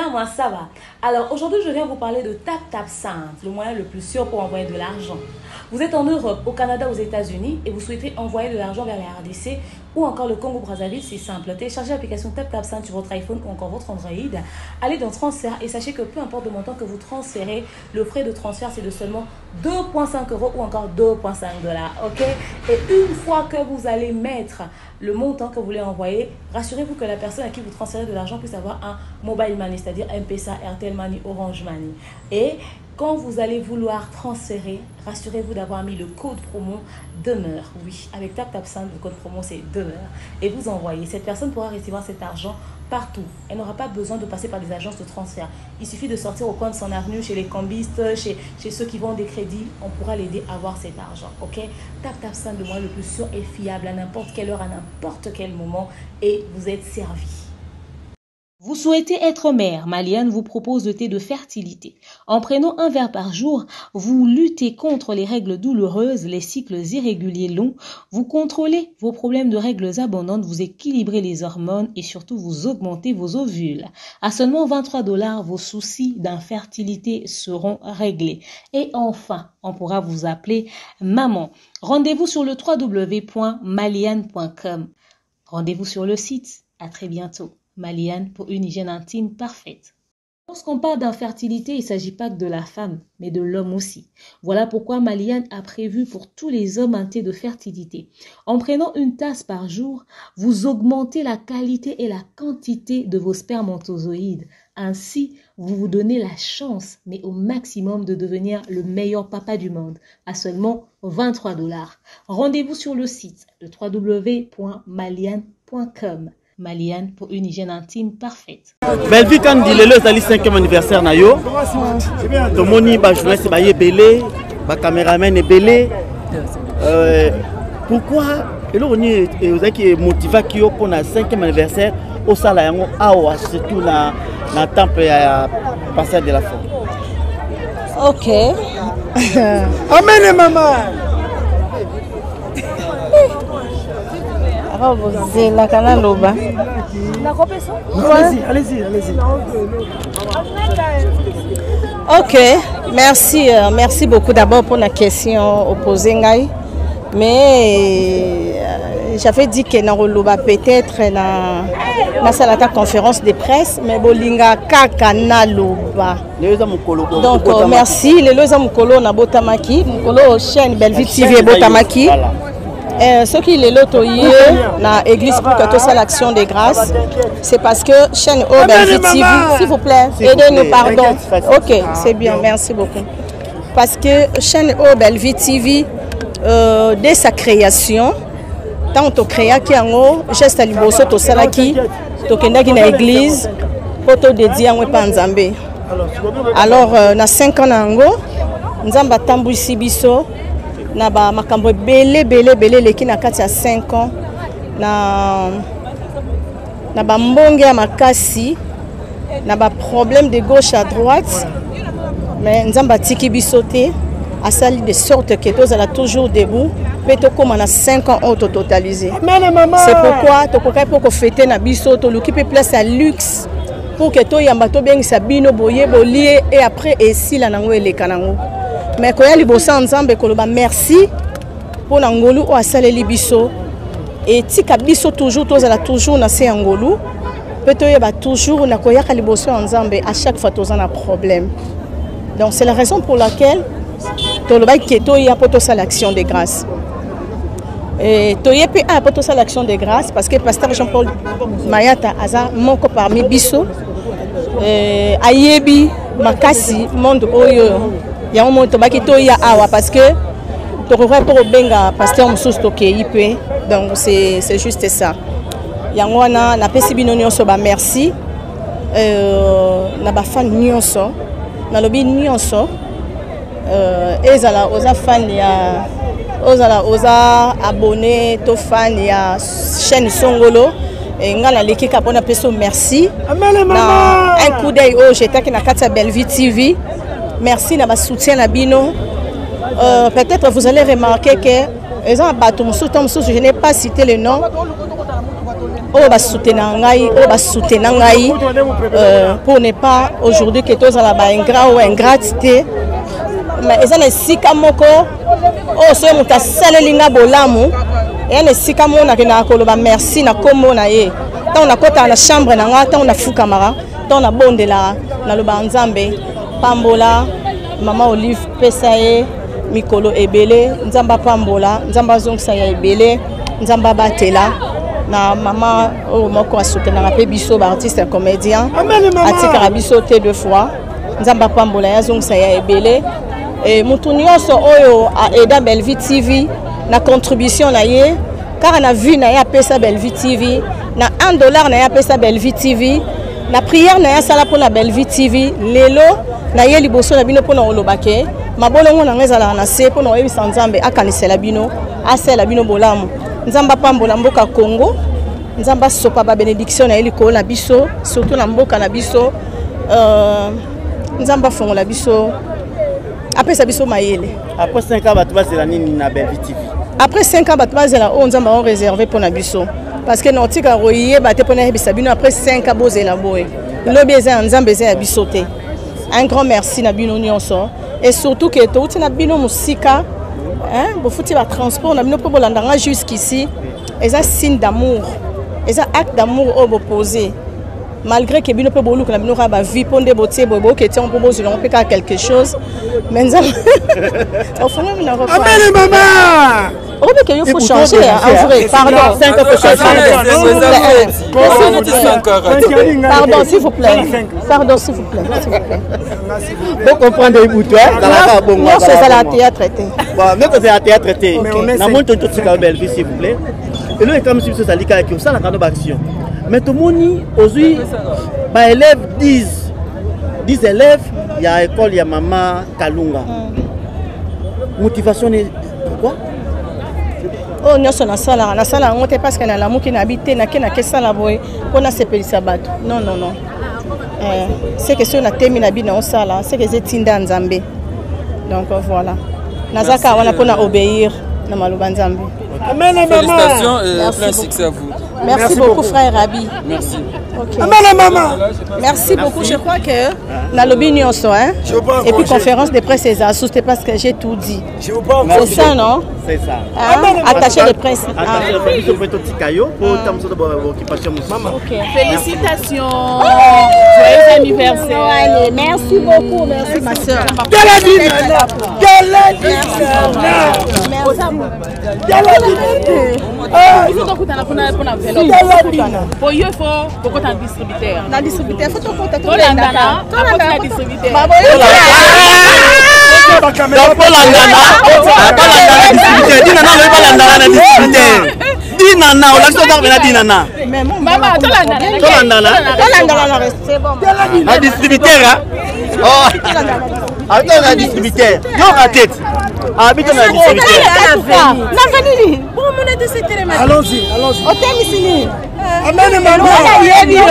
Bien, moi ça va. Alors aujourd'hui, je viens vous parler de TapTap Send, le moyen le plus sûr pour envoyer de l'argent. Vous êtes en Europe, au Canada, aux États-Unis et vous souhaitez envoyer de l'argent vers la RDC ou encore le Congo-Brazzaville, c'est simple. Téléchargez l'application TapTap Send sur votre iPhone ou encore votre Android. Allez dans Transfert et sachez que peu importe le montant que vous transférez, le frais de transfert c'est de seulement 2,5 euros ou encore 2,5 dollars. Ok Et une fois que vous allez mettre le montant que vous voulez envoyer, rassurez-vous que la personne à qui vous transférez de l'argent puisse avoir un mobile money, c'est-à-dire M-Pesa, Airtel Money, Orange Money. Et quand vous allez vouloir transférer, rassurez-vous d'avoir mis le code promo demeure. Oui, avec TapTapSend, le code promo c'est demeure. Et vous envoyez. Cette personne pourra recevoir cet argent partout. Elle n'aura pas besoin de passer par des agences de transfert. Il suffit de sortir au coin de son avenue, chez les cambistes, chez, chez ceux qui vendent des crédits. On pourra l'aider à avoir cet argent. Ok TapTapSend, le moyen le plus sûr et fiable à n'importe quelle heure, à n'importe quel moment. Et vous êtes servi. Vous souhaitez être mère, Maliane vous propose le thé de fertilité. En prenant un verre par jour, vous luttez contre les règles douloureuses, les cycles irréguliers longs, vous contrôlez vos problèmes de règles abondantes, vous équilibrez les hormones et surtout vous augmentez vos ovules. À seulement 23 dollars, vos soucis d'infertilité seront réglés. Et enfin, on pourra vous appeler maman. Rendez-vous sur le www.maliane.com. Rendez-vous sur le site. À très bientôt. Maliane pour une hygiène intime parfaite. Lorsqu'on parle d'infertilité, il ne s'agit pas que de la femme, mais de l'homme aussi. Voilà pourquoi Maliane a prévu pour tous les hommes un thé de fertilité. En prenant une tasse par jour, vous augmentez la qualité et la quantité de vos spermatozoïdes. Ainsi, vous vous donnez la chance, mais au maximum, de devenir le meilleur papa du monde à seulement 23 dollars. Rendez-vous sur le site de www.maliane.com. Maliane pour une hygiène intime parfaite. Bellevue Kandi lelo ezali 5e anniversaire na yo. Tomoni ba journaliste ba ebele, ba cameraman ebele. Euh, pourquoi eloko nini ezalaki motivaki yo mpona 5e anniversaire osala yango awa surtout na, na temple ya pasteur de la foi? Ok. Amen maman. Zelaka naloba. Allez-y, allez-y, allez-y. Ok, merci, euh, merci beaucoup d'abord pour la question opposée ngai. Mais euh, j'avais dit que nakoloba peut-être na nasala ta conférence de presse, mais bolinga kaka naloba. Donc euh, merci, lelo eza mokolo nabotamaki, mokolo chaîne Bellevue TV ebotamaki. Eh, soki lelo toye na église pour que tosala action de grâce, c'est parce que chaîne oyo Bellevue TV, s'il vous plaît, aidez-nous, pardon. Ok, c'est bien, merci beaucoup. Parce que chaîne oyo Bellevue TV, euh, dès sa création, ntango tocréaki yango, geste ya liboso tosalaki, tokendaki na église mpo todedie yango epa Nzambe. Alors euh, na 5 ans na yango, Nzambe atambwisi biso na bamakambo ebele ebele ebele eleki na kati ya 5 ans, na na bambonge ya makasi, na baproblème de gauche à droite, mais Nzambe atiki biso te, asali de sorte que tozala toujours debout mpe tokóma na 5 ans oyo tototalize. C'est pourquoi tokokaki mpo kofete na biso, toluki mpe place ya luxe pour que toyamba, tobengisa bino boye bolie et après esila nango eleka nango. Mais koya liboso ya Nzambe koloba merci mpo na ngolu oyo asaleli biso, etika biso toujours tozala toujours na se ya ngolu mpe toyeba toujours na koyaka liboso ya Nzambe à chaque fois toza na problème. Donc c'est la raison pour laquelle tolobaki ke toya mpo tosala action de grâce. Toye mpe aya mpo tosala action de grâce parce que pasteur Jean-Paul Mayata aza moko parmi biso, ayebi makasi monde oyo. Yango moi tobaki toya awa parce que tokoki mpo kobenga pasteur mosusu, tokei mpe. Donc c'est juste ça. Yango wana napesi bino nyonso bamerci, euh, na bafan nyonso, nalobi nyonso, euh, ezala oza fan ya, ozala oza abonné to fan ya chaîne songolo, e ngai naleki kaka mpona peso merci na un coup d'œil oyo jetaki na kati ya Bellevue TV. Merci na basoutien na bino. euh, peut-être vous allez remarquer que eza na bato mosusu, to mosusu, je n'ai pas cité le nom. Oyo basoutenaka ngai, oyo basoutena ngai, pour ne pas aujourd'hui que tozala baingrat ou ingrate te, mais eza na esika moko oyo soki moto asaleli nga bolamu, eya na esika moko nakendaka koloba merci na nkombo na ye. Ntango nakɔtaka na chambre na nga, ntango nafukamaka, ntango nabondelaka, nalobaka: Nzambe, pambola mama Olive, pesa ye mikolo ebele. Nzambe apambola, Nzambe azongisa ya ebele, Nzambe abatela na mama oyo moko asoutenaka mpe biso baartiste ya comédien, atikaka biso te deux fois. Nzambe apambola ye, azongisa ya ebele. E motu nyonso oyo aida Bellevie TV na contribution na ye, kaka na vie na ye apesa Bellevie TV, na 1 dollar na ye apesa Bellevie TV, na prière na ye asala mpona Bellevie TV, lelo na ye liboso na bino mpona koloba ke mabolongo na ngai ezalaka na se mpona koyebisa Nzambe akanisela bino, asalela bino bolamu. Nzambe apambola mboka Congo, Nzambe asopa babénédiction na ye likolo na biso, surtout na mboka na biso. Nzambe afongola biso, apesa biso mayele. Après 5 ans, bato bazela nini na Bellevie TV? Après 5 ans, bato bazela oyo Nzambe ao réservé mpona biso, parce que naotika koyeba te mpona yebisa bino après 5 ans bozela boye. Lobi eza ya Nzambe, eza ya biso te. Un grand merci na bino nyonso, et surtout ke touti na bino mosika, bofuti batransport na bino mpo bolanda nga jusqu'ici. Eza signe d'amour, eza acte d'amour oyo bopose, malgré ke bino mpe boluka na bino kaka bavie mpo nde botie boye, booketi yango mpo bozwela yango mpe kaka quelque chose. Mais Nzambe ofongomi na Amen, mama. Oyebi ke yo faut changer, en vrai. Pardon, pardon, s'il vous plaît, pardon, s'il vous plaît, s'il vous plaît. Bocomprendre Ibutu, ezalaka bongo. Nyonso ezalaka théâtre te. Bon, mais kozala théâtre te, namoni toni totika Bellevue, s'il vous plaît. Eloko ekamwisi biso ezali kaka osalaka no baaction, mais tomoni ozwi baélève 10, 10 élèves ya école ya mama Kalunga. Motivation ne pourquoi? Oyo nyonso nasalaka, nasala yango te parce que nalamuki na bi te nake nakesala boye mpo nasepelisa bato. Non, non, non, c'est que soki natemi na bi na osala, c'est que eza etinda ya Nzambe. Donc voilà, naza kaka wana mpona obéir na maloba Nzambe. Amen, maman. Félicitations et Merci plein beaucoup. succès à vous. Merci, Merci beaucoup, beaucoup. frère Abi. Merci. Ok. Amen, maman. Merci beaucoup. Je crois que nalobi nyonso, hein. Je vous prends Et puis congé. conférence de presse eza sous parce que j'ai tout dit. Je vous prends C'est ça, non? C'est ça. Hein? Attaché de presse. Ah. Attaché de presse, biso mpe totika yo po ta mosusu baoccupation mosusu. Ok. Félicitations. Joyeux anniversaire. Allez, merci beaucoup, merci ma soeur. Galadina. Galadina. Merci. Galadina. Biso tokutana kuna mpona enveloppe. Galadina. Po yo fo kokota na distributeur. Na distributeur, faut tokota. Tolandana, akoti na distributeur. Donc bolandana, balandana distributeur. Dinana alobi balandana na distributeur. Dinana olakisi oza kopena Dinana. Mama, tolandana. Tolandana. Tolandana na reste bon. Na distributeur, abito na distributeur, yoka tete, abito na distributeur. Naza nini? Allons-y, allons-y. Otemisi nini? Amen, maman. Yebi yo.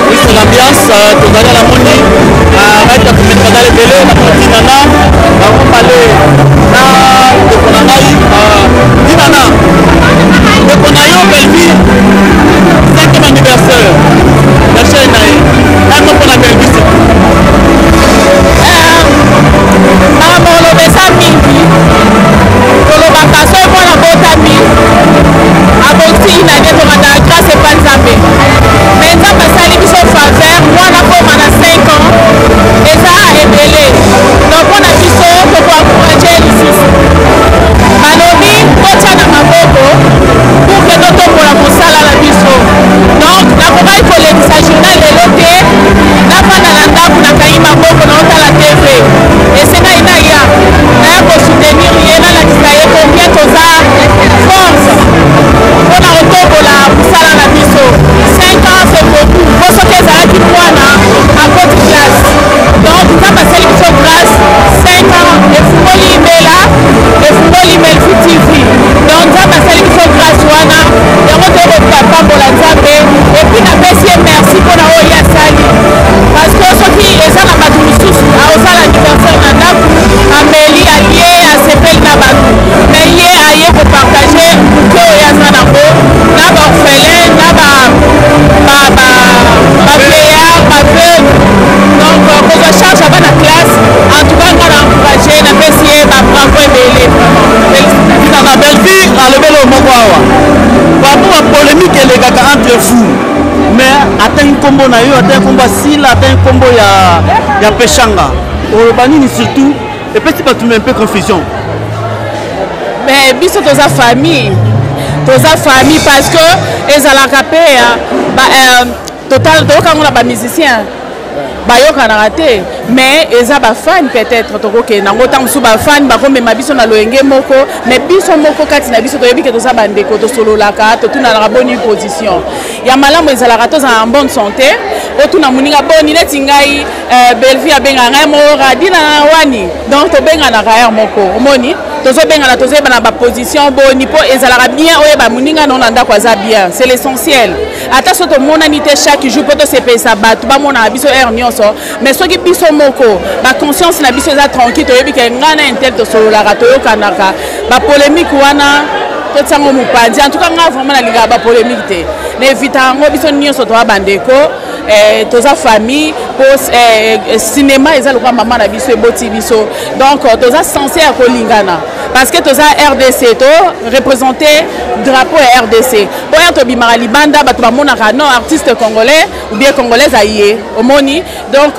Oui, c'est l'ambiance. Tozali na moni baita komedi, bazali ebele na Dinana, bakombale na ndeko na ngai Dinana, ndeko na yo Bellevie, cinquième anniversaire ya chaîne na ye. Un mot mpona Bellevie? Makambo koloba eza mingi. Tolobaka soki mwana botami aboti inane, tokandaka grâce epa Nzambe. Mais Nzambe asali biso faveur, mwana koma na 5 ans, eza ebele. Donc mpona biso tokoencourage lisusu, balobi totya na maboko pour que totombola mosala na biso. Donc nakokaki kolekisa journal lelo te, nafanda na ndako, nakangi maboko, naotala TV. Esengai naya, naya kosoutenir ye, nalakisa ye combien toza force mpona kotombola mosala na biso. 5 ans, c'est beaucoup, po soki ezalaki mwana akoti classe. Donc Nzambe asali biso grâce, 5 ans efungoli Imela, efungoli Melfi TV. Donc Nzambe asali biso grâce wana, yango toyekoka pambola Nzambe. Et puis napesi ye merci mpona oyo ye asali, parce que soki eza na bato mosusu nkombo na yo, atangi nkombo ya Sila, atangi nkombo ya Peshanga. Oloba nini? Surtout epesi bato un peu confusion. Mais biso toza famille, toza famille, parce que ezalaka mpe total. Toyoka yango na bamusicien, bayokanaka te, mais eza bafan. Peut-être tokokende yango ntango mosusu, bafan bakomema biso na loyenge moko, mais biso moko kati na biso toyebi ke toza bandeko, tosololaka, totunanaka boni position ya malamu ezalaka, tozala na bonne santé. Otuna moninga boni, neti ngai Bellevie abengaka ngai moko Dina na wani, donc tobenganaka heure moko. Omoni, tozobengana, tozoyebana baposition boni, mpo ezalaka bien oyeba moninga nao na ndako aza bien, c'est l'essentiel. Ata so tomonani te chaque jour mpo tosepelisa bato bamonaka biso heure nyonso, mais soki biso moko baconscience na biso eza tranquille, toyebi ke ngai na un tel tosololaka, toyokanaka. Bapolémique wana totiango mopanzi. En tout cas ngai vraiment nalingaka bapolémique te, na évitaka yango. Biso nyonso toya bandeko, toza famille, po cinéma eza lokola mama na biso, eboti biso. Donc toza censé ya kolingana, parce que toza RDC, to représente drapeau ya RDC. Mpo ya tobimaka libanda, bato bamonaka non, artiste congolais ou bien congolaise aye. Omoni, donc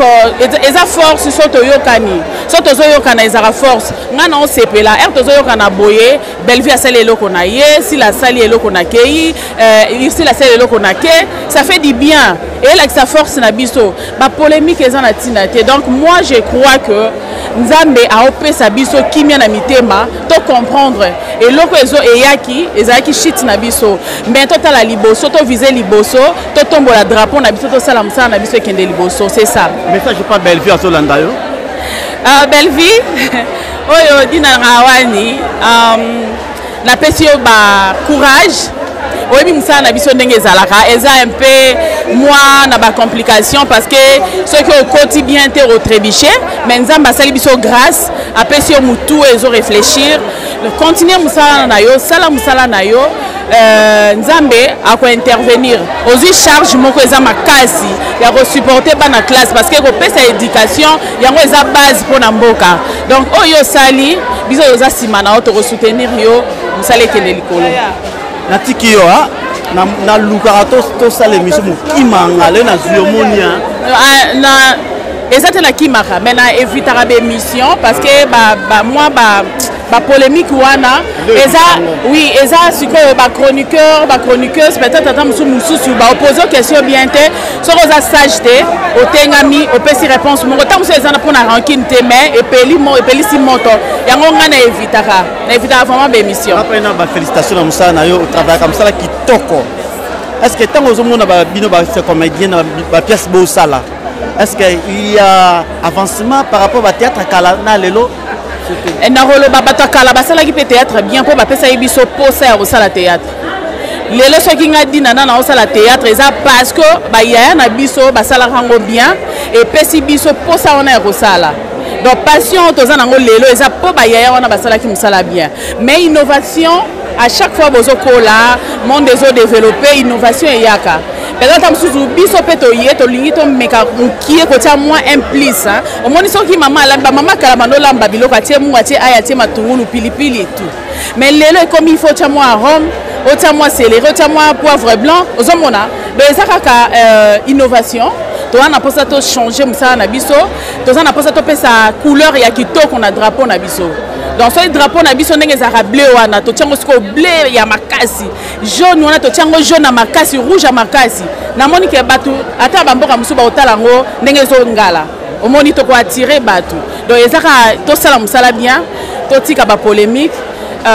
eza force. So toyokani, so tozoyokana, ezalaka force. Ngai na osepela ere tozoyokana boye. Bellevue asali eloko na ye, Sila asali eloko na kei, Sila asali eloko na ke, ça fait du bien, eyelakisa force na biso. Bapolémique eza na ntina te. Donc moi je crois que Nzambe aopesa biso kimia na mitema, to comprendre eloko ezo eyaki, ezalaki shit na biso, mais totala liboso, tovise liboso, totombola drapeau na biso, tosala mosala na biso ekende liboso, c'est ça. Message pa Bellevue azolanda yo. Bellevue oyo dinanga wani, napesi yo bacourage. Oyebi mosala na biso ndenge ezalaka, eza un peu mwa na bacomplication, parce que soki okoti bien te, otrébuche. Mais Nzambe asali biso grâce, apesi yo motu ezo réfléchir. Continue mosala na yo, sala mosala na yo, Nzambe akointervenir. Ozwi charge moko eza makasi ya kosupporter bana classe, parce que kopesa éducation yango eza base mpona mboka. Donc oyo osali, biso toza nsima na yo, tokosoutenir yo, mosala ekende likolo. Natiki yo, nalukaka tosala émission mokimanga le nazwi, omoni. Na eza te nakimaka, mais na évitaka baémission, parce que mwa bapolémique wana eza, oui, eza sikoyo bachroniqueur, bachroniqueuse, peut-être ata mosusu mosusu baopose question bien te. Soki oza sage te, otengami, opesi réponse moko, ntango mosusu eza na mpona rancune te, mais epeli, epelisi moto. Yango ngai na évitaka, na évitaka vraiment baémission. Apena bafélicitation na mosala na yo, otravaillaka mosala kitoko. Est ce que ntango ozomona bino bacomédien na bapièce bosala, est ce que il y a avancement par rapport bathéâtre kala na lelo? Nakoloba bato ya kala basalaki mpe théâtre bien, mpo bapesaki biso posa ya kosala théâtre. Lelo soki ngai Dina na naosala théâtre, eza parce que bayaya na biso basalaka yango bien, epesi biso posa wana ya kosala. Donc passion toza nango lelo eza mpo bayaya wana basalaki mosala bien. Mais innovation, à chaque fois bozokola, monde ezodéveloppe, innovation eyaka. Peut-être ata mosusu biso mpe toye, tolingi tomeka mokie kotia mwa un plus. Omoni, soki mama alambi, bamama kala bandolamba biloko, atie mungu, atie aya, atie matungulu, pilipili et tout. Mais lelo ekomi il faut otia mwa arôme, otia mwa céleri, otia mwa poivre blanc. Ozomona, donc eza kaka innovation. Toza na mposa tochange mosala na biso, toza na mposa topesa couleur ya kitoko na drapeau na biso. Donc soki drapeau na biso ndenge ezalaka bleu wana, totiango sikoyo bleu ya makasi, jaune wana totiango jaune ya makasi, rouge ya makasi. Namoni ke bato ata bamboka mosusu baotala yango ndenge ezongala. Omoni, tokoattire bato. Donc eza kaka tosala mosala bien, totika bapolémique.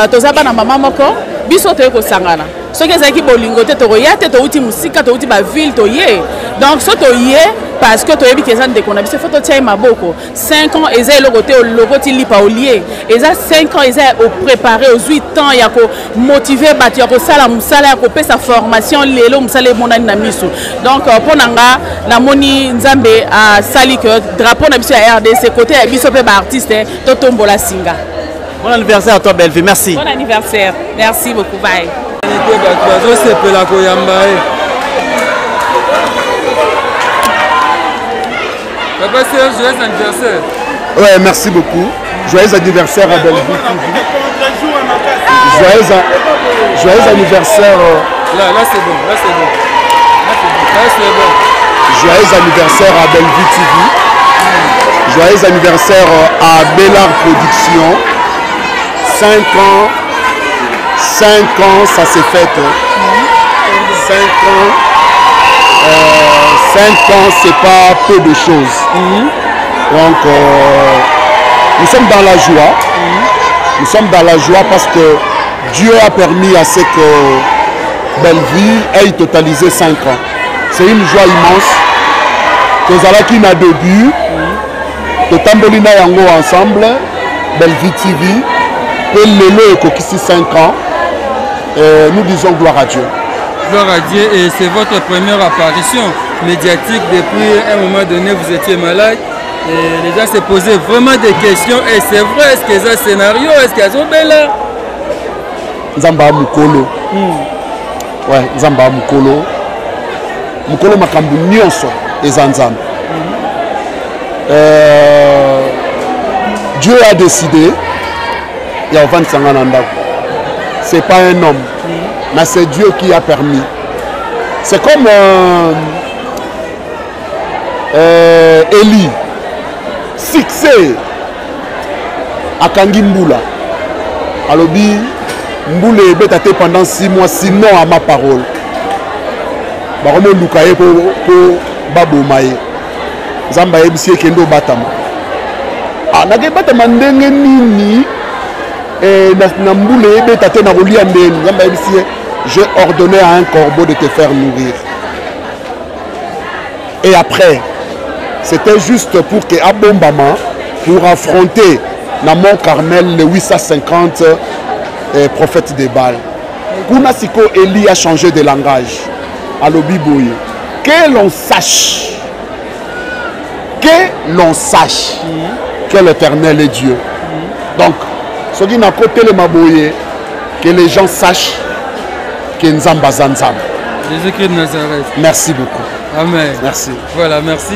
Toza bana mama moko, biso toye kosangana. Soki ezalaki bolingo te, tokoya te. Touti mosika, touti baville, toye. Donc so toye parce que toyebi ke eza ndeko na biso, faut totia ye maboko. 5 ans eza eloko te. Olokoti lipa olie, eza 5 ans, eza oprépare, ozwi temps ya komotive bato, ya kosala mosala, ya kopesa formation. Lelo mosala emonani na miso. Donc mpo na nga, namoni Nzambe asali ke drapeau na biso ya RDC, côté ya biso mpe baartiste, totombola singa. Bon anniversaire à toi, Bellevue, merci. Bon anniversaire, merci beaucoup, bye. Te, bato bazosepela koyamba ye. Papa Serge, joyeux anniversaire. Ouais, merci beaucoup. Joyeux anniversaire à Bellevue TV. Joyeux, joyeux anniversaire. Là, là c'est bon, là c'est bon. Là c'est bon. Là c'est bon. Joyeux anniversaire à Bellevue TV. Joyeux anniversaire à Bellard Production. 5 ans, 5 ans, ça s'est fait. 5 ans, euh, 5 ans, c'est pas peu de choses. Donc, euh, nous sommes dans la joie. Nous sommes dans la joie parce que Dieu a permis à ce que Bellevue ait totalisé 5 ans. C'est une joie immense. Tozalaki na début, totamboli na yango ensemble, Bellevue TV, pe lelo ekokisi 5 ans. Et nous disons gloire à Dieu. Gloire à Dieu et c'est votre première apparition médiatique depuis un moment donné vous étiez malade et les gens se posaient vraiment des questions et c'est vrai est-ce que c'est un scénario est-ce qu'il y a Zobela Nzamba mukolo. Ouais, Nzamba mukolo. Mukolo makambo nyonso eza Nzambe. Euh, Dieu a décidé ya kovandisa nga na ndako. C'est pas un homme, mais c'est Dieu qui a permis. C'est comme euh, euh, Élie, succès akangi mbula alobi mbula ebeta te pendant 6 mois sinon à ma parole bakomoluka ye po baboma ye nzambe ayebisi ye kende obatama ah, nakebatama ndenge nini eh, na, na mbula ebeta te nakolia ndeni nzambe ayebisi ye j'ai ordonné à un corbeau de te faire nourrir et après c'était juste pour que abombama pour affronter na mont carmel les 850 eh, prophètes de Baal kuna sikoyo Élie a changé de langage alobi boye que l'on sache que l'on sache que l'éternel est Dieu donc soki nakotelema boye que les gens sachent que Nzambe aza Nzambe. Jésus-Christ de Nazareth. Merci beaucoup. Amen. Merci. Voilà, merci.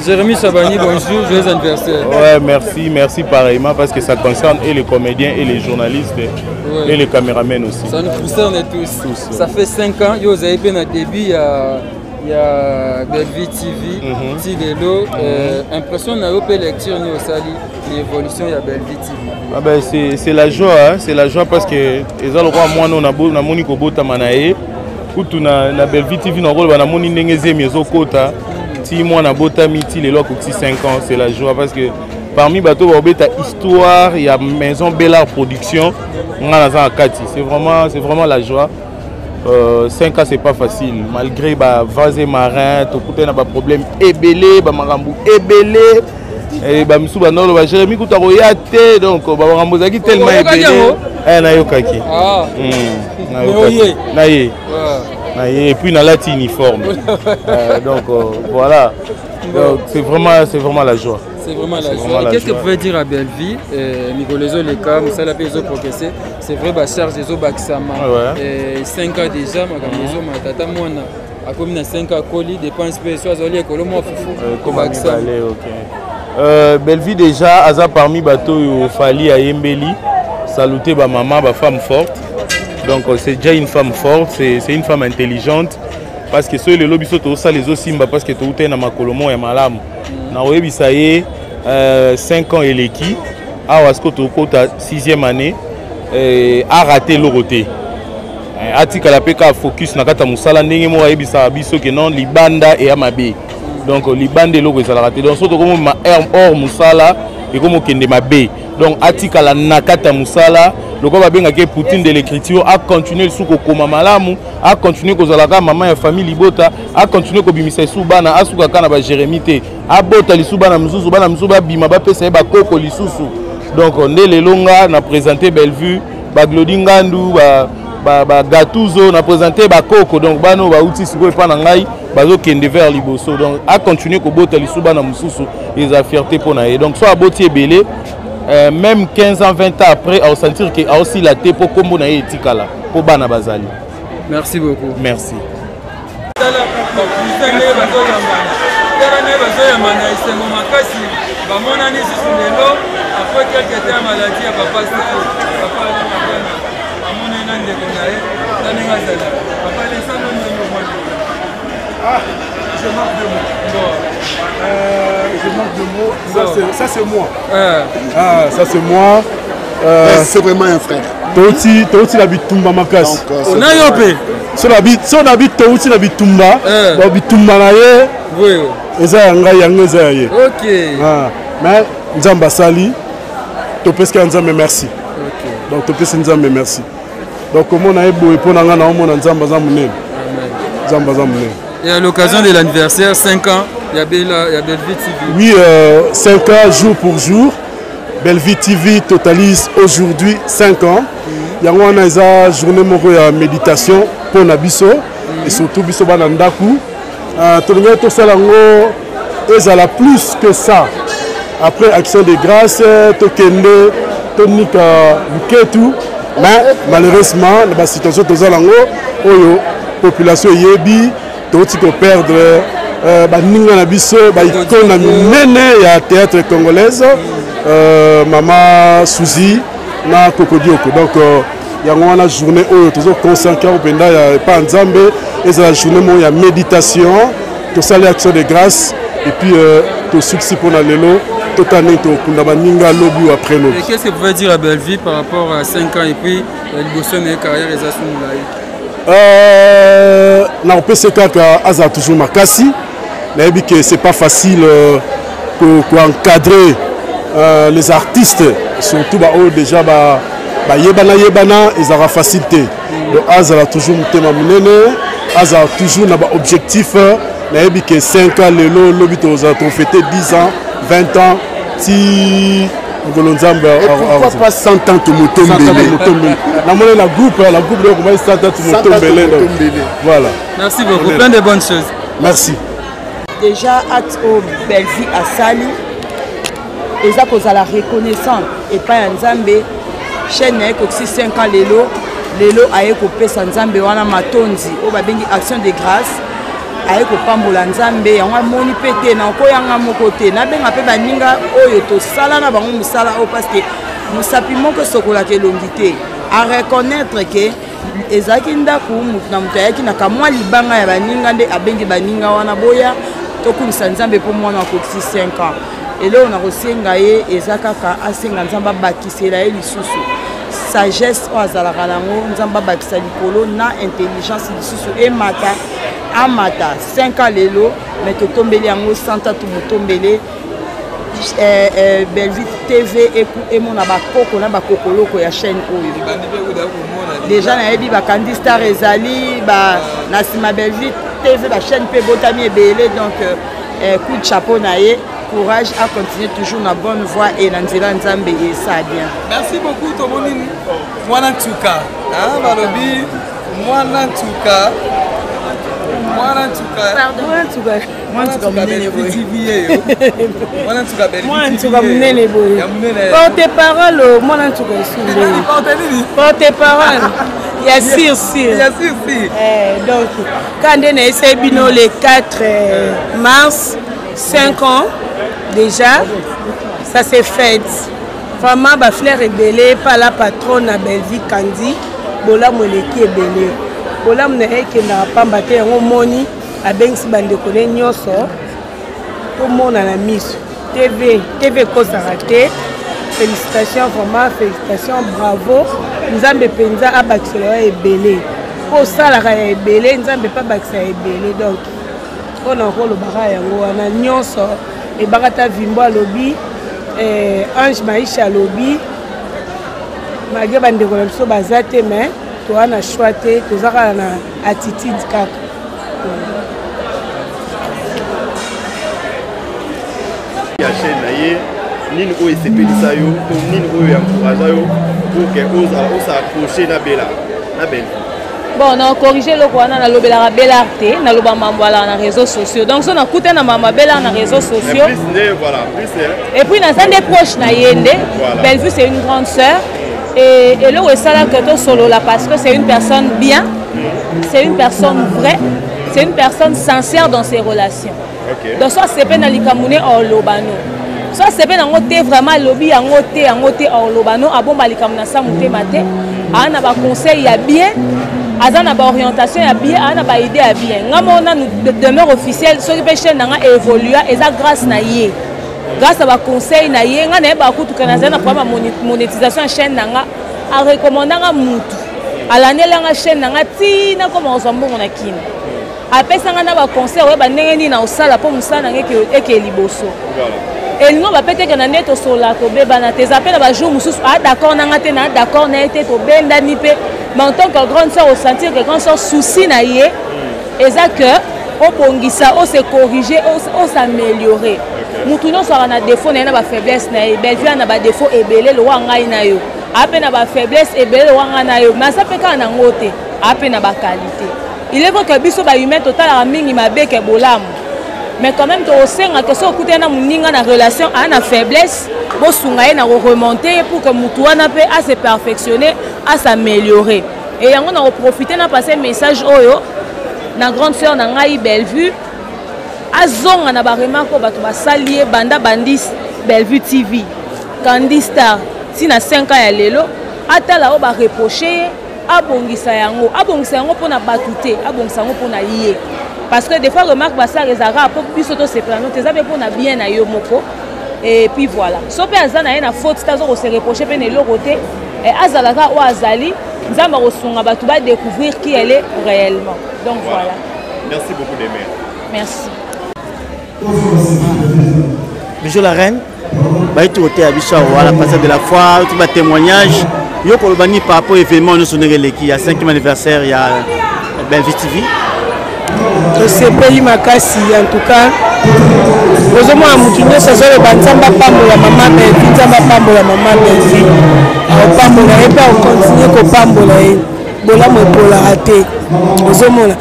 Jérémy Chabani, bonjour, joyeux anniversaire. Ouais, merci, merci pareillement parce que ça concerne et les comédiens et les journalistes ouais. et les caméramens aussi. Ça nous concerne tous. tous Ça fait 5 ans, vous avez bien un début, il y a, il y a Bellevue TV, mm -hmm. Tilelo, mm -hmm. euh, impression na yo pe lecture ni osali l'évolution ya Bellevue TV. Ah ben c'est la joie, hein? c'est la joie parce que eza lokola mwana oyo namoni kobotama na ye kutu na, na Bellevue TV nakoloba namoni ndenge zemi ezokota ti mwana abotami ti lelo akokisi 5 ans c'est la joie parce que parmi bato bakobeta histoire ya maison Bellard Production nga naza na kati c'est vraiment, c'est vraiment la joie Euh, 5 ans c'est pas facile malgré ba vents et marins tokutani na ba problème ebele ba makambo ebele eh, ba misusu bandolo ba Jérémy kuta koya te donc ba makambo ezalaki tellement ebele eh, nayokaki ah. mm, nayokaki na ye na ye et puis nalati uniforme euh, donc euh, voilà donc c'est vraiment c'est vraiment la joie. C'est vraiment la joie. Qu'est-ce que vous pouvez dire à Bellevue euh, Mikolo ezoleka, mosala mpe ezoprogresse. C'est vrai bacharge ezobakisama. Ouais. 5 ans déjà, makambo ezomata. Ata mwana akomi na 5 ans akoli, dépense mpe so azali ekolo mwa fufu. Kobakisama. Euh, Bellevue déjà aza parmi bato oyo Fally ayembeli saluter ba maman ba femme forte donc c'est déjà une femme forte c'est une femme intelligente parce que soki lelo biso tozosala ezosimba parce que toutaki na makolo moko ya malamu nakoyebisa ye euh, 5 ans eleki awa sikoyo tokota 6e année euh, arate eloko te euh, atikala mpe kaka focus na kati ya mosala ndenge moko ayebisaka biso ke non libanda eya mabe donc libanda eloko ezalaka te donc soki tokomoma or mosala ekomokende mabe donc atikala na kati ya mosala lokola babengaki ye poutine de l'écriture acontinue lisusu kokoma malamu acontinue kozala kaka mama ya famille libota acontinue kobimisa lisusu bana asuka kaka na bajeremi te abota lisusu bana mosusu bana mosusu babima bapesa ye bakoko lisusu donc nde lelo nga na présente bellevue baglodi ngandu bagatuzo ba, ba na présente bakoko donc bana oyo bauti sikoyo epa na ngai bazokende vers liboso donc acontinue kobota lisusu bana mosusu eza fierté mpo na ye donc so aboti ebele euh, même 15 ans 20 ans après aosentir ke aosila te mpo nkombo na ye etikala mpo bana bazali. Merci beaucoup. Merci. Tala bakuta ndenge bazoyambana, tala ndenge bazoyambana esengo makasi, bamonani susu lelo après quelque temps ya maladie ya papa Serge, papa Alain Mabana amonani na ndeko na ye na ndenge azala papa Alessandro ndenge omwana. Ah, je manque de mots. Euh, je manque de mots. Ça, c'est moi. Ah, ça, c'est moi. Euh, c'est vraiment un frère. touti touti na bitumba makasi euh, na yo mpe so na bi touti na bitumba eh. ba bitumba na ye eza ya ngai yango eza ya ye ah, mais nzambe asali topesi kaka nzambe merci donc topesi nzambe merci donc komona ye boye mpo na ngai naomona nzambe aza monene nzambe aza monene Et à l'occasion de l'anniversaire, 5 ans, il y a Bella, il y a Bellevue TV. Oui, euh, 5 ans jour pour jour. Bellevue TV totalise aujourd'hui 5 ans. Yango wana eza journée moko ya méditation mpo na biso et surtout biso bana ndaku. Euh, tolingaki tosala yango ezala plus que ça. Après action de grâce, tokende tonika luketu mais malheureusement na basituation toza nango oyo population eyebi touti koperdre euh, baninga na biso baikone na minene ya théâtre congolaise euh, mama suzy na kokodioko donc euh, yango wana journée oyo tozo consacre yango mpenza ya epa nzambe ezala journée moko ya méditation tosali action de grâce et puis euh, tosukisi mpo na lelo totala ndenge tokunda baninga lobi ou après lobi qu'est-ce que vous pouvez dire à Bellevue par rapport à 5 ans et puis liboso na ye carrière eza su molai euh, nakopesa kaka azala toujours makasi nayebi que c'est pas facile euh, koencadrer euh, les artistes surtout baoyo déjà bayebana yebana ezalaka facile te donc azala toujours motema monene azala toujours na baobjectif nayebi ke 5 ans lelo lobi tozala tofete 10 ans 20 ans ti mokolo nzambe pourquoi pas 100 ans tomotombele namoni na groupe la groupe oyo komaki 100 ans tomotombele voilà merci beaucoup plein de bonnes choses merci déjà acte oyo bellevue asali eza kozala reconnaissant epai ya nzambe chaîne na ye ekokisi 5 ans lelo lelo aye kopesa nzambe wana matondi oyo babengi action de grâce aye kopambola nzambe yango amoni mpe te nakoyanga moko te nabenga mpe baninga oyo tosala na bango mosala oyo parceke mosapi moko esokolaka elongi te areconnaitre ke ezalaki ndako moto na moto ayaki na kamwa libanga ya baninga nde abengi baninga wana boya tokumisa nzambe mpo mwana akokisi 5 ans eloko nakosenga ye eza kaka asenga nzambe abakisela ye lisusu sagesse oyo azalaka nango nzambe abakisa likolo na intelligence lisusu emata amata 5 ans lelo mais totombeli yango santatu motombele eh, eh, Bellevue TV emona bakoko na bakokoloko ya chaîne oyo déjà nayebi bakandi star ezali ba, na nsima Bellevue TV bachaîne mpe ebotami ebele donc euh, eh, coup de chapeau na ye courage à continuer toujours na bonne voie et na nzela nzambe esa bien merci beaucoup tomoni mwana ntuka balobi mwana ntuka mwana ntuka mwana ntuka mwana ntuka monene boye mwana ntuka mwana ntuka monene boye porte parole oh, mwana ntuka esumbeli porte parole ya sir sir ya sir sir eh, donc ka nde nayesai bino le 4 euh, mars 5 ans déjà ça s'est fait vraiment bafleur ebele pa la patronne na bellevue kandi bolamu eleki ebele bolamu na ye ekendaka pamba te yango omoni abengisi bandeko ne nyonso tomona na miso tv tv ekosaka te félicitation vraiment félicitation bravo nzambe mpenza abakisela yo ebele mpo osalaka ya ebele nzambe mpe abakisa ya ebele donc mpo na kolobaka yango wana nyonso ebakata vimbo alobi eh, ange maisha alobi malgre bandeko na biso baza te mais toza na choix te toza kaka na attitude kaka ya chaîne na ye nini oyo esepelisa yo to nini oyo encouragea yo pour que ozala os'accroche na bela na belle bon na corrige eloko wana nalobelaka belar te naloba mambo alaka na réseaux sociaux donc so nakuta na mama belar na réseaux sociaux et puis naza nde proche na ye nde bellevue c'est une grande sœur et eloko esalaka tosolola parce que c'est une personne bien c'est une personne vraie c'est une personne sincère dans ses relations okay. donc so asepe na likambo ne oloba no so asepe nango te vraiment alobi yango te yango te oloba no abomba likambo na sa motema te aa na baconseil ya bien. Aza na baorientation ya bien, aza na baidée ya bien. Nga moko nanu demeure officielle, soki mpe chaîne na nga évolua, eza grâce na ye, grâce à baconseil na ye. Nga nayebaka kutuka nazali na problème ya monétisation ya chaîne na nga, arecommanda nga mutu alandelanga chaîne na nga ti nakoma kozwa mbongo na kini, apesa nga na baconseil oyeba ndenge nini na kosala mpo mosala na nga eke liboso. Elingo bape teke na nde tosola, tobebana te. Eza mpe na bajour mosusu a d'accord na nga te, na d'accord na ye te, tobendani mpe. Mais en tant que grande sœur, osentir que grande sœur, souci na ye eza que obongisa, ose corriger, os'améliorer. Motu nyonso aka na défaut na ye, na bafaiblesse na ye. Bellevue na badéfaut ebele lokwa ngai na yo, aa mpe na bafaiblesse ebele lokwa ngai na yo, mais aza mpe kaka nango te, aa mpe na baqualité. Il est vrai que biso bahumain totalaka mingi mabe ke bolamu, mais quand même tokosengaka soki okutani na moninga na relation, aa na faiblesse, bosunga ye na koremonter ye pour que motu wana mpe ase perfectionner, as'améliorer. E yango na koprofite na passe message oyo na grande sœur na ngai Bellevue, azonga na baremarque oyo bato basali ye banda bandi Bellevue TV, Candy Star, ntina 5 ans ya lelo. Atala oyo bareproche ye, abongisa yango. Abongisa yango mpona bato te, abongisa yango mpona ye, parce que des fois remarque basala ezalaka mpo biso tosepela no te, eza mpe mpona bien na yo moko. Et puis voilà, so mpe aza na ye na faute te, aza kose reproche mpe na eloko te, azalaka oyo azali. Nzambe akosunga bato badécouvrir qui elle est réellement. Donc voilà, voilà. Merci beaucoup, Demer. Merci. Bijou la reine, bayi koteya biso awa la passage de la foi, ti batémoignage. Yo koloba nini par rapport événement nyonso ndenge eleki ya 5e anniversaire ya Bellevue TV? Tosepeli makasi. En tout cas, ozomona motu nyonso azoloba: "Nzambe apambola mama Bellevue, Nzambe apambola mama Bellevue." Akopambola ye mpe akocontinue kopambola ye. Bolamu epolaka te. Ozomona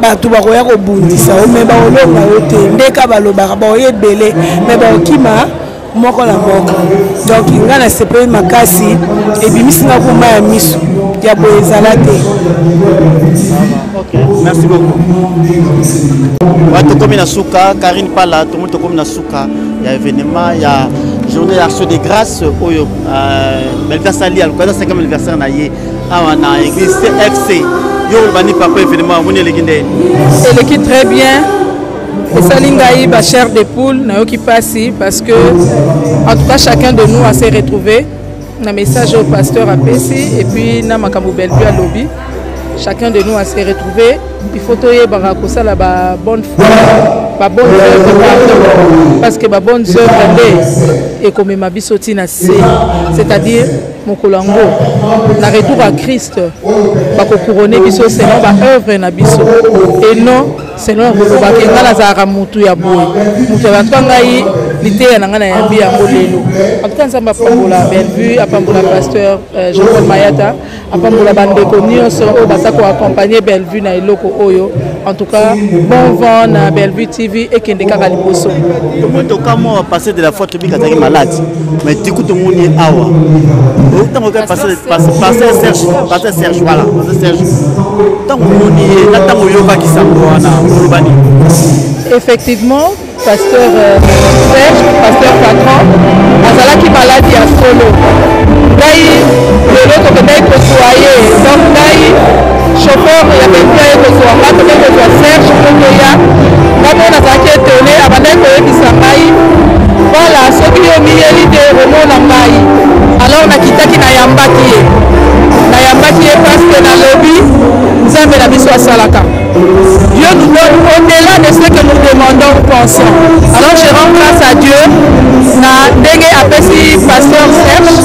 bato bakoya kobundisa yo, me bakolonga yo te. Ndeka balobaka baoya ebele, me bakokima moko na moko. Donc ngai nasepeli makasi, ebimisi nga kuma ya miso ya boye ezala te. Merci beaucoup. Wa tokomi na suka. Karine Pala, tomoni tokomi na suka ya événement ya journée ya action de grâce oyo Bellevue asali aluka eza 5e anniversaire na ye awa na église CFC. Yo oloba nini papa? Événement omoni eleki ndeni? Eleki très bien, esali ngai bachair de poule, nayoki mpasi, parce que en tout cas chacun de nous a s'est retrouvé na message oyo pasteur apesi et puis na makambo Bellevue alobi. Chacun de nous a s'est retrouvé. Il faut toyebaka kosala babonne foi, babonne œuvre, pardon, parce que babonne œuvre nde ekomema biso ntina se, c'est-à-dire mokolo yango na retour à Christ, bakocouronne biso selon baœuvre na biso et non selon kolobaka ngai nazalaka mutu ya boye, mutu ya. Antuka ngai liteya na ngai nayambi yango lelo. En tout cas, Nzambe apambola Bellevue, apambola pasteur Jean-Paul Mayata, apambola bandeko nyonso oyo baza koaccompagne Bellevue na eloko oyo. En tout cas, bon vent na Bellevue TV, ekende kaka liboso. Tomoni tokamwa, pasteur de la foi tobika azalaki malade, mais du coup tomoni ye awa. Ntango oka pasteur Serge, pasteur Serge, voilà, pasteur Serge, ntango omoni ye na ntango oyokaki sango wana, oloba nini? Effectivement, pasteur Serge, pasteur patron, azalaki maladi ya solo. Ngai lelo tokendaki kozwa ye, donc ngai chauffeur ya Bellevue aye kozwa nga, tokei kozwa Serge mpo toya. Nga moko nazalaki étonné. Abandaki koyebisa ngai: "Voilà, soki yo miyeli te, omona ngai." Alors nakitaki, nayambaki ye, nayambaki ye parce que nalobi Nzambe na biso asalaka. Dieu nous donne au-delà de ce que nous demandons ou pensons. Alors je rends grâce à Dieu na ndenge apesi pasteur Serge,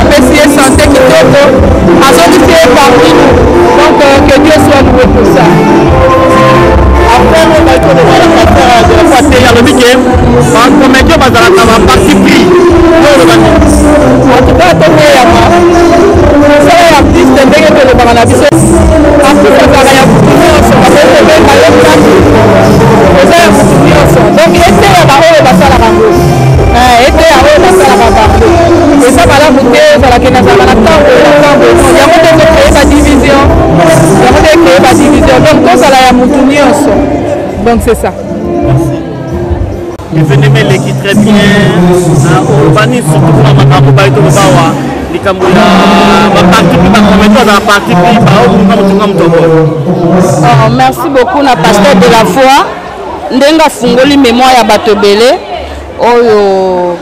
apesi ye santé kitoko, azongisi ye parmi nous. Donc que Dieu soit loué pour ça. Après oyo baki koloba na pasteur de la foi te, alobi ke bacomédien bazalaka baparti pris. Oyo oloba nini? En tout cas, toteyama mosala ya artiste. Ndenge tolobaka na biso, artiste azalaka ya motu nyonso. Bakoki kobenga yo place, eza ya motu nyonso. Donc eteya baoyo basalaka yango, eteya oyo basalaka bango. Eza malamu te ozalaki nazalaka na ntango na ntango yango nde ezocrée badivision, yango nde ecrée badivision. Donc tozala ya motu nyonso. Donc c'est ça. Événement eleki très bien. Olobani surtout mpona makambo bayi toloba awa. Likambo ya baparti mpe bakomedi bazala parti mpe baokunga motunga motoko. Oh, merci beaucoup na pasteur de la foi ndenge afungoli mémoire ya bato ebele oyo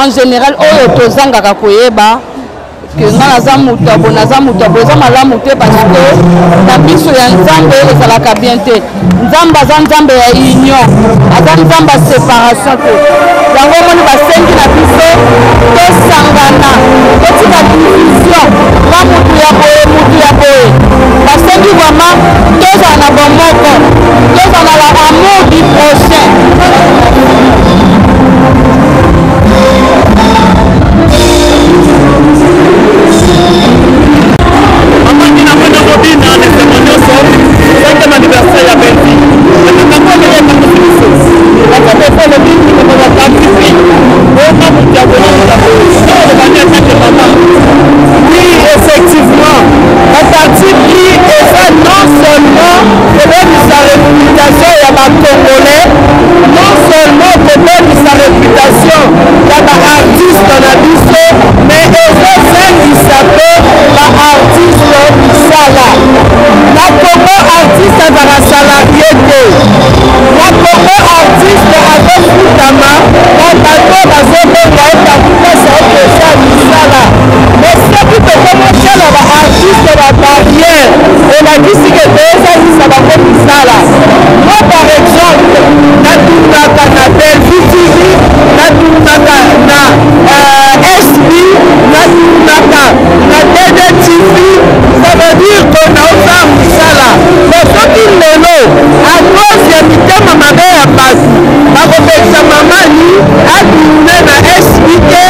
en général oyo tozangaka koyeba ke nga naza moto ya boye, naza moto ya boye. Eza malamu te, parce que na miso ya Nzambe ezalaka bien te. Nzambe aza Nzambe ya union, aza Nzambe ya séparation te. Yango omoni basengi na biso tosangana, totika division, nga motu ya boye, motu ya boye. Basengi vraiment tozala na bomoko, tozala na amour du prochain. Mama Nina Mwene ozobina na esengo nyonso, 5e anniversaire ya Bellevue. Makambo oyo ndenge ekangisi biso. Bato mpe olobi likambo ya parti pris. Oyoka moto ya boye, moto ya boye. Soki oloba nde en tant que mama. Oui, effectivement. Ba parti pris eza non seulement kobebisa réputation ya ba Congolais, non seulement kobebisa réputation ya ba artistes na biso, mais ezozangisa mpe ba artistes misala. Na Congo, artiste azalaka salarié te. Na Congo, artiste azofutama na bato bazobenga ye bakopesa ye deja misala. Mais soki tokomotyela ba artiste ba barrière, elakisi ke toyozangisa bango misala. Moi par exemple, natungaka na Bellevue TV, natungaka na SB, natungaka na DD TV. Ça veut dire que naosala mosala. Mais soki lelo à cause ya mitema mabe ya bato bakopekisa mama ni atourne na SB te,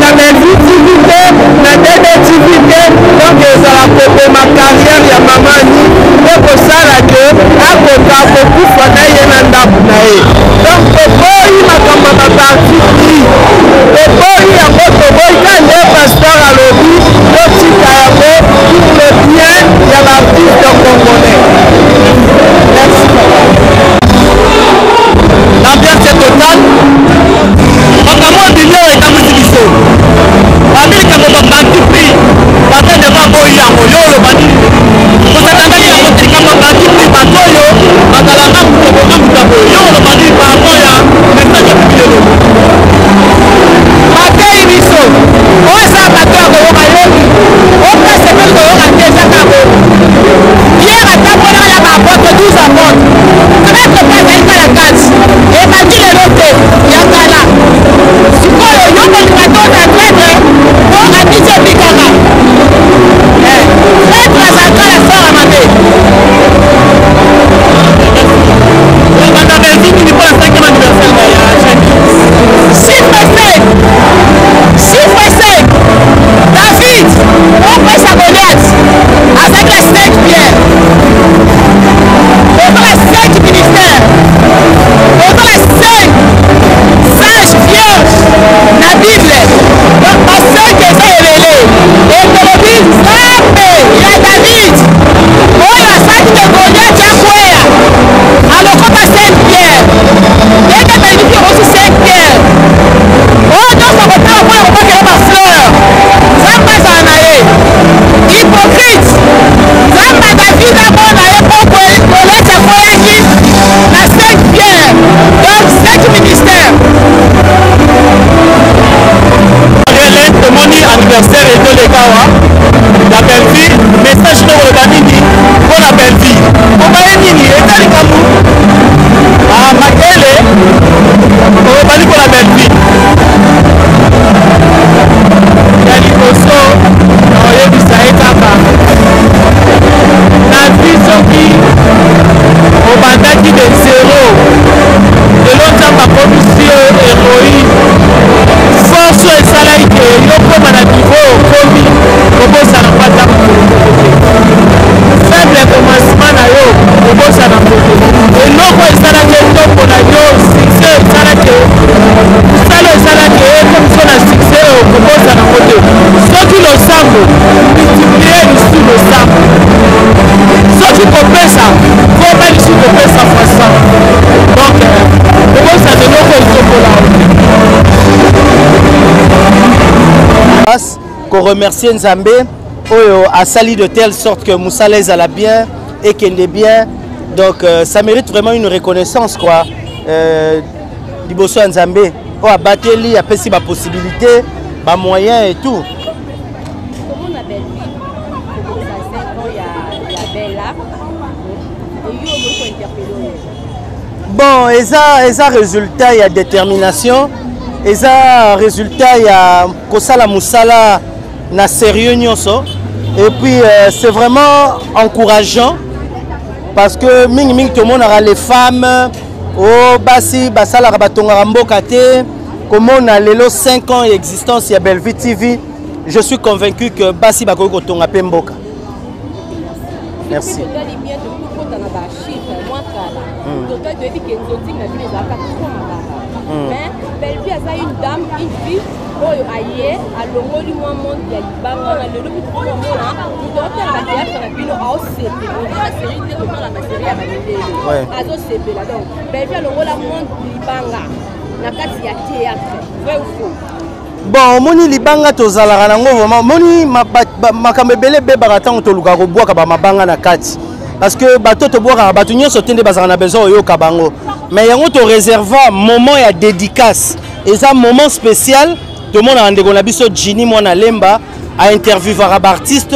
na Bellevue TV te, na DD TV te, donc ezala koboma carrière ya mama ni mpe kosala ke akoka kokufa na ye na ndako na ye. Donc toboyi makambo ya baparti pris, toboyi yango, toboyi ka nde pasteur alobi totika yango pour le bien ya baartiste congolais. Merci papa. L'ambiance est totale. Makambo oyo bilio ekamwisi biso. Babi likambo ba parti pris, baza deja boyi yango. Yo oloba nini? Kosatangaki yango te, likambo ya parti pris, bato oyo bazalaka moto boye na moto boye. Yo oloba nini? Koremercier Nzambe oyo asali de telle sorte que mosala ezala bien, ekende bien. Donc ça mérite vraiment une reconnaissance quoi. Liboso ya Nzambe oyo abateli, apesi ba possibilité, ba moyens et tout. Komona Bellevue kokokisa 5 ans ya Bella, yo okoki kointerpele oyo? Bon, eza résultat ya détermination, eza résultat ya kosala mosala na sérieux nyonso. Et puis c'est vraiment encourageant parce que mingi mingi tomonaka les femmes o basi basalaka batongaka mboka te. Komona lelo 5 ans existence ya Bellevue TV, je suis convaincu que basi bakoki kotonga pe mboka. Merci. Totali bien, tokota na ba chiffre mwa kala. Totali, toyebi ke nzotingi na bino ezalaka trop mabanga. Mais Bellevue aza une dame, une fille oyo aye alongoli mwa monde ya libanga wana. Lelo mpe tokomona moto aotala ba théâtre na bino aosepela, otala série te, totala ba série ya bamindele azosepela. Donc Bellevue alongola monde libanga na kati ya théâtre, vrai ou faux? Bon, omoni libanga tozalaka nango vraiment, omoni makambo ebele ebebaka ntango tolukaka kobwaka bamabanga na kati, parce que bato tobwakaka bato nyonso te nde bazalaka na besoin oyoka bango. Mais yango toreserva moment ya dédicace, eza moment spécial. Tomonaka ndeko na biso Ginny Mwana Lemba ainterviewaka baartiste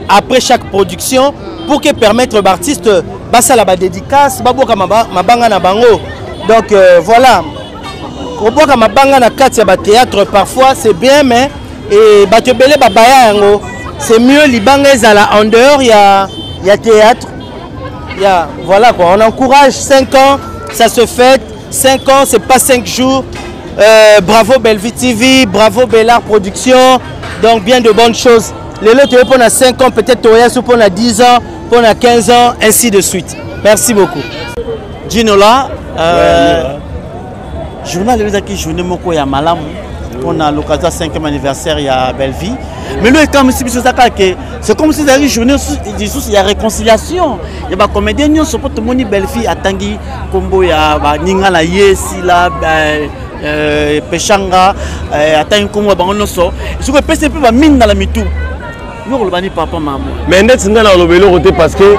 après chaque production pour que permettre baartiste basala badédicace, babwaka mabanga na bango. Donc voilà, kobwaka mabanga na kati ya bathéâtre parfois c'est bien, mais et bato ebele babaya yango. C'est mieux libanga ezala en dehors ya théâtre. Ya voilà quoi, on encourage. 5 ans, ça se fête. 5 ans, c'est pas 5 jours. Bravo Bellevue TV, bravo Bellard Production. Donc bien de bonnes choses. Lelo toye mpona 5 ans, peut-être toya so mpona 10 ans, mpona 15 ans, ainsi de suite. Merci beaucoup. Ginola, journal ezalaki journée moko ya malamu mpona l'occasion ya 5e anniversaire ya Bellevue. Mais lo ekamwisi biso eza kaka ke c'est comme si ezalaki journée lisusu ya réconciliation ya bacomédien nyonso, mpo tomoni Bellevue atangi nkombo ya baninga na ye, Sila, Peshanga, atangi nkombo ya bango nyonso. Soki epesi mpe baminda na mitu, yo koloba ni papa mamo? Mais ndeti ngai naloba eloko te, parce que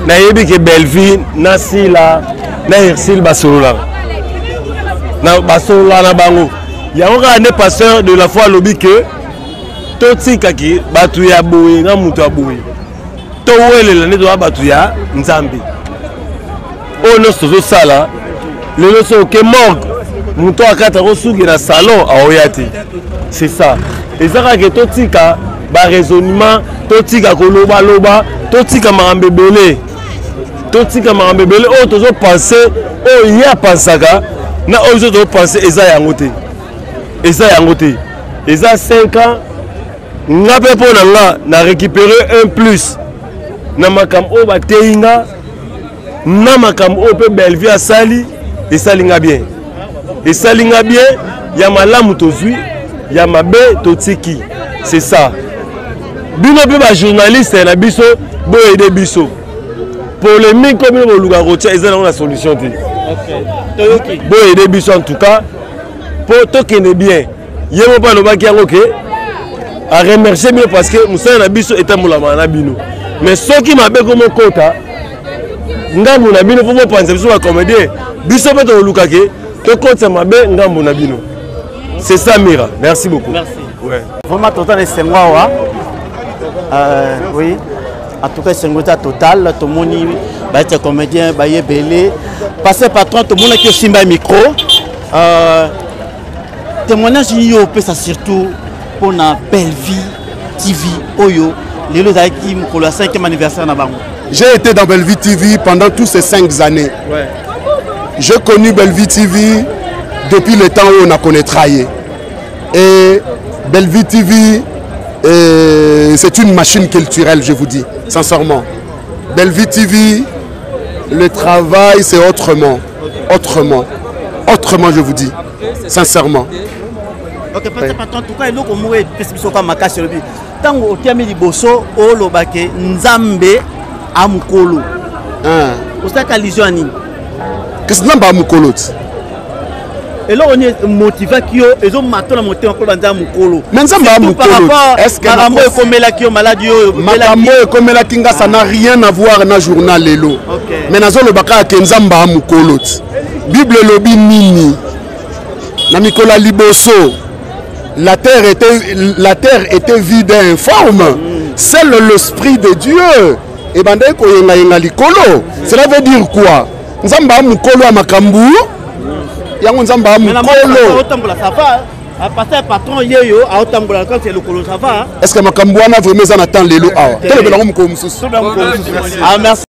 nayebi ke Bellevue na Sila na Ursile basololaka na basolola na bango. Yango kaka nde pasteur de la foi alobi ke totikaki bato ya boye, nga moto ya boye, towelela nde toza bato ya Nzambe. Oyo nyonso tozosala lelo, so oke morgue, moto akata kosuki na salon aoya te. C'est ça, eza kaka ke totika baraisonnement, totika kolobaloba, totika makambo ebele, totika makambo ebele oyo tozopense, oyo ye apansaka na oyo biso tozopense eza yango te, eza yango te. Eza 5 ans, nga mpe mpo na nga na récupérer un plus na makambo oyo bateyi nga, na makambo oyo mpe Bellevue asali, esali nga bien, esali nga bien. Ya malamu tozwi, ya mabe totiki. C'est ça. Bino mpe bajournaliste na biso, boyede biso. Polémique oyo bino bolukaka kotia eza nango na solution te. Boyede biso en tout cas mpo tokende bien. Ye mo mpe alobaki yango ke aremercie bino parce que mosala na biso etambolamaka na bino. Mais soki mabe komokota ngambo na bino mpo bopanza biso bacomédien, biso mpe tokoluka ke tokotisa mabe ngambo na bino. C'est ça, Mira, merci beaucoup. Merci. Ouais. Vraiment total esengo awa. Oui, en tout cas esengo eza total. Tomoni baete comédien baye ebele. Passe patron, tomonaki osimba micro, témoignage nini yo opesa surtout mpona Bellevue TV oyo lelo ezalaki mokolo ya 5e anniversaire na bango? J'ai été dans Bellevue TV pendant toutes ces 5 années. J'ai connu Bellevue TV depuis le temps où on a connaîtra. Et Bellevue TV, c'est une machine culturelle, je vous dis, sincèrement. Bellevue TV, le travail, c'est autrement. Autrement. Autrement, je vous dis, sincèrement. Ok, peut-être en tout cas eloko moko epesi biso ka makasi, olobi ntango otiami liboso olobake Nzambe amokolo, osalaka allusion ya nini? Kasi Nzambe amokolo ti. Eloko nini motivaki yo ezomata na motema koloba Nzambe mokolo? Mais Nzambe aza mokolo. Est-ce que makambo ekomelaki yo, maladi oyo? Makambo oyo ekomelaki nga, ça n'a rien à voir na journal lelo. Mais nazoloba kaka ke Nzambe aza mokolo. Ti Bible elobi nini? Na mikolo ya liboso, la terre était vide et informe. Seul l'esprit de Dieu ebandaki koyengayenga likolo. Cela veut dire quoi? Nzambe aza mokolo ya makambo yango. Nzambe aza mokolo. Otambola, ça va? Pasteur, patron ye yo aotambola quand c'est lokolo, ça va? Est ce que makambo wana vraiment eza na temps lelo awa? Tolobela yango mokolo mosusu. Ah, merci.